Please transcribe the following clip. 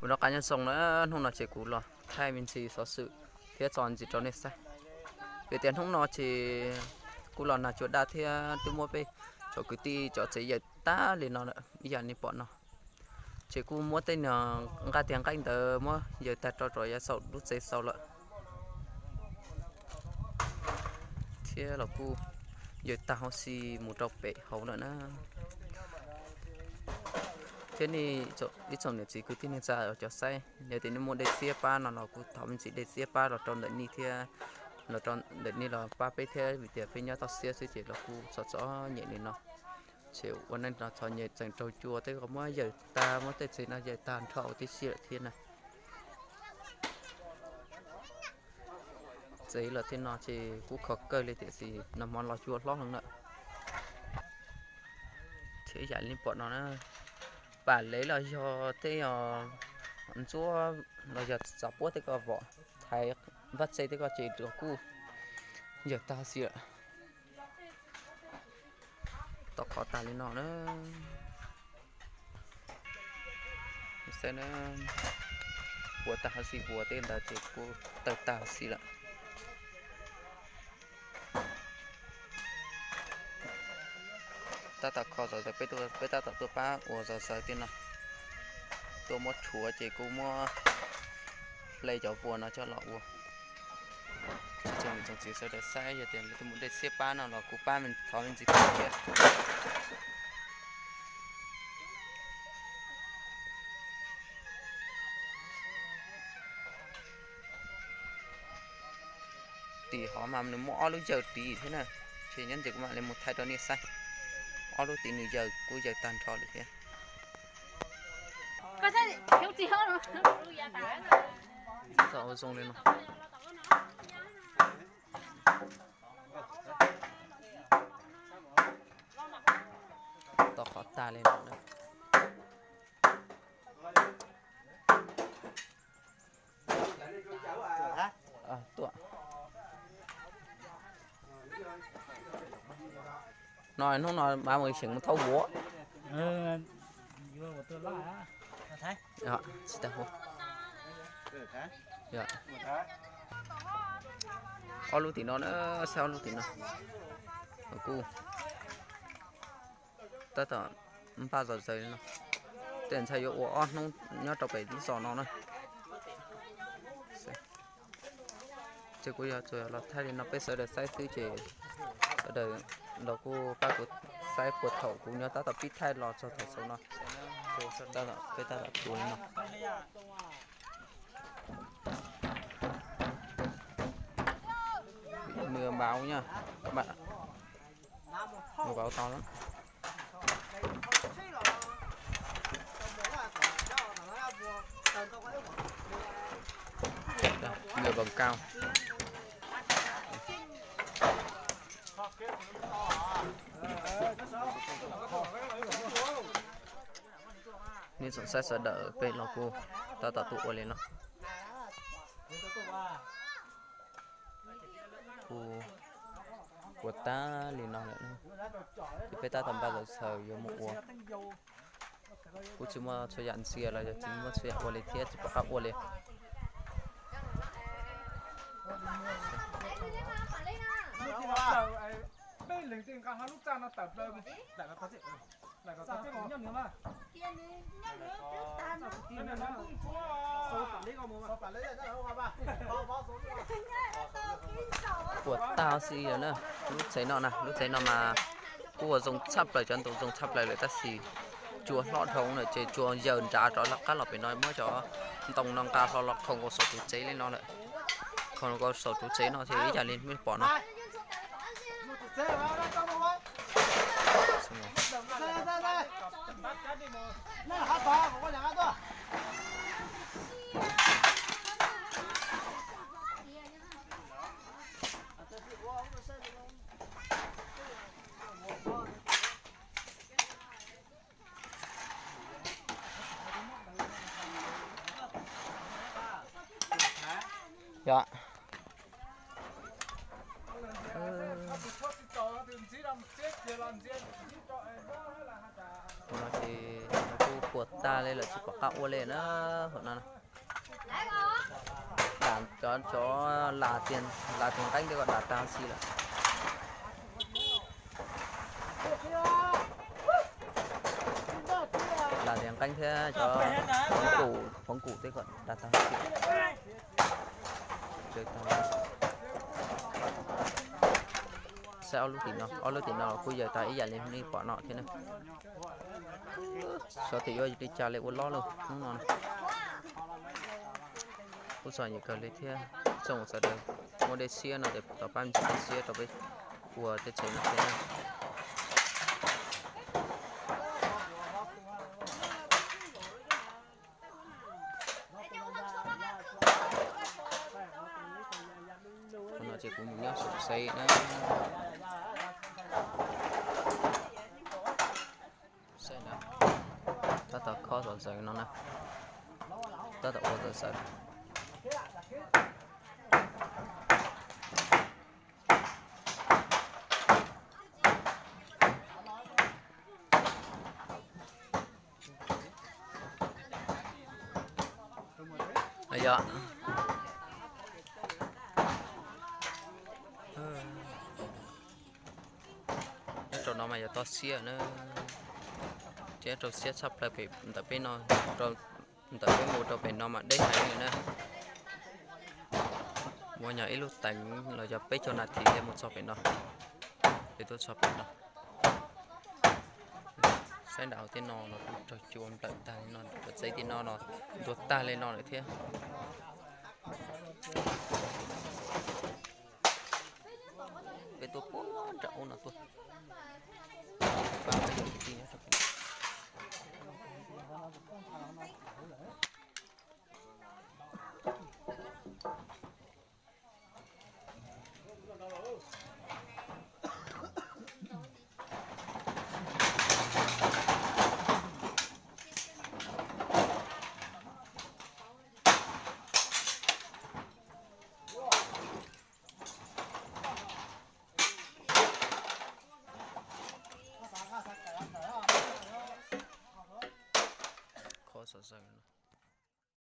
Kuv noj qab nyob zoo na, hnub no ces kuv los thaij me ntsis xov xwm thiab tso ntsis rau nej saib. Vim tias hnub no ces kuj los nag cua daj thiab twb muab peb cov kwv tij cov tsev yawm tag li no lawm ib yam li pom no. Ces kuj muab tej niag nqaij tiag nqaij ntawd muab yawm tag rau rau yav xaus lub tsev xaus lawm. Thiab los kuj yawm tag huv si mus rau pem hauv lawm na. Thiab nej ib tsoom niam txiv kwv tij neej tsa cov saib, yog tias nej muaj dej xiab pab no los kuj thov me ntsis dej xiab pab los rau ntawm nej thiab, los rau ntawm nej los pab peb thiab, vim tias peb nyob toj siab xwb ces los kuj txom txom nyem li no. Ces ua neej no txom nyem tseem raug cua tej ko muab yawm tag, muab tej tsev no yawm tag nrho ua tib si lawm thiab na. Tsev los tej no ces kuj khov kawg li tiam sis nag hmo los cua hlob heev lawm. Ces yam li pom no na, pam lev los yog tej ntsuab los yog txav puab tej ko vom thaiv vaj tse tej ko ces los kuj yawm tag huv si lawm. Tau qhov tag li no na. Saib na, puas tag huv si, puas tej ntawd ces kuj tawg tag huv si lawm. Tab tom kho zom zaws, peb tab tom tuaj pab ua zom zaws tej no. Tuaj muab rhuav ces kuj muab hle cov vuas no coj los ua. Tsoom niam tsoom txiv sawv daws saib, yog tias leej twg muaj dej xiab pab no los kuj pab me thov me ntsis thiab. Tim hov mas nws muaj ob lub yawg tid thiab na, ces nyob ntawm kuv mam li mus thaij rau nej saib. Ob lub tid nws yawg kuj yawg tag nrho lawm thiab. Zoo li no. Tau qhov tag li no. No hnub no mam mus xyeem mus thauj vuas. Tsis tas hu. Ob lub tim no na, saib ob lub tim no. Kuj tab tom npaj zom zaws li no. Tej ntxhais yuav ua ob hnub nyob rau pem lub zos no na. Ces kuj yog tsuas los thaij li no peb sawv daws saib xwb ces sawv daws los kuj pab kuv saib puag thaum kuv nyob tab tom pib thaij los txog thaum xaus no. Peb tab tom tua li no. Mưa bão nha. Mưa bão to lắm. Đây, mưa bão cao. Nej tsoom saib sawv daws, peb los kuj tab tom tuaj ua li no. Kuj ua tag li no lawm, ces peb tab tom npaj zom zaws yuav mus ua. Kuj tsis muaj txhua yam ntxias los yog tsis muaj txhua yam ua li thiab, tsis pom qab ua li. Ua tag huv si na, lub tsev no na, lub tsev no mas kuj ua zoo tshaj plaws, cov ntoo zoo tshaj plaws lawm tab sis cua hlob dhau lawm ces cua yaws nrad rov qab los pem no muab cov ntoo no nqa hlo los khoom ua saum tus tsev li no lawm. Khoom ua saum tus tsev no ces ib yam li nej pom no. Yog. Ua no ces kuj puas tag li lawm tsis pom qab ua li na. Hom no, cov, cov las tias nqeeb tej ko dam tag huv si lawm. Las tias nqeeb thiab cov phoov kum tej ko dam tag huv si. Saib ob lub tim no, ob lub tim no kuj yawg tag ib yam li nej pom no thiab na. Xyov tias yuav li cas li ua lob lawm hnub no. Kuj txom nyem kawg li thiab. Txhob sawv daws muaj dej siab no ces thov pab me ntsis dej siab rau peb ua tej tsev no thiab. Qhov no ces kuv mus nyob saum xev na. Saib na, tab tom khob zom zaws no na, tab tom ua zom zaws. Yog nyob rau no mas yog toj siab na, thiab rau siab tshaj plaws pem ntawm peb no, ntawm peb mus rau pem no mas deb heev li na. Muaj nyog ib lub teev los yog peb caug nas this thiaj mus txog pem no, peb tuaj txog pem no. Saib nram hauv tej no los kuj raug cua nplawm tag li no, cov tsev tim no los ntuag tag li no lawm thiab. Peb tuaj puag nram ub no tuaj. Khob zom zaws no.